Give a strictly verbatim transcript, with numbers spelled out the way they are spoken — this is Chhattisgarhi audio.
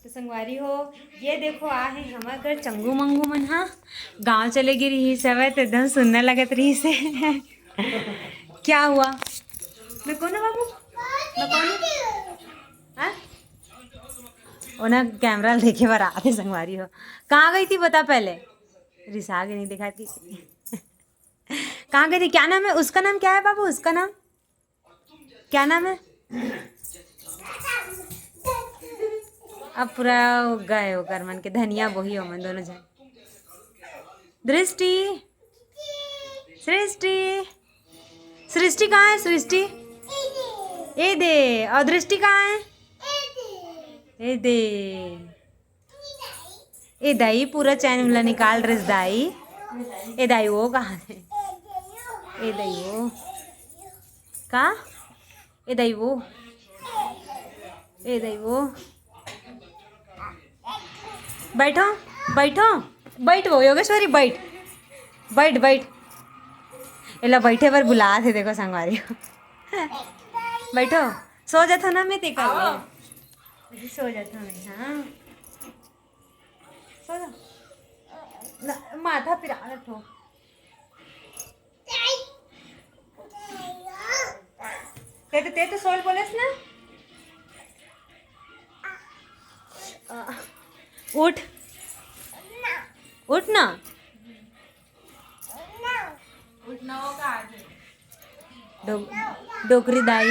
तो संगवारी हो, ये देखो, आ हे हमर घर चंगू मंगू मन हा। गांव चले गे रिहिस हवय, तो एकदम सुन्ना लगत रिहिस हे। क्या हुआ? मैं कौन हूँ बाबू? मैं कौन हूँ? हाँ? ओना कैमरा देखे बर आते संगवारी हो। कहाँ गई थी बता पहले? रिसा के नहीं दिखाती। कहाँ गई थी? क्या नाम है उसका? नाम क्या है बाबू उसका नाम? क्या नाम है? अब पूरा गए ओकर मन के धनिया बोही ओमन दोनों झन। दृष्टि, सृष्टि, सृष्टि कहाँ है सृष्टि? ए दे। और दृष्टि कहाँ है? ए दे। ए दाई, पूरा चैन ला निकाल रिस दाई। ए दाई, वो कहाँ है? ए दाई, वो का? ए दाई, वो। ए दाई, वो। बैठो, बैठो, बैठ वो योगेश्वरी, बैठ, बैठ, बैठ। एला बैठे बर बुलात हे, देखो संगवारी। बैठो, सो जाथो ना मैं तेकर ले। अभी सो जाथो मैं, हाँ। सो जा। ना, माथा पिरा रखो। ते तो, ते तो सोल बोलेस ना। आ, उठ। उठ ना। उठ ना, वो का आगे। डो-, डोकरी दाई।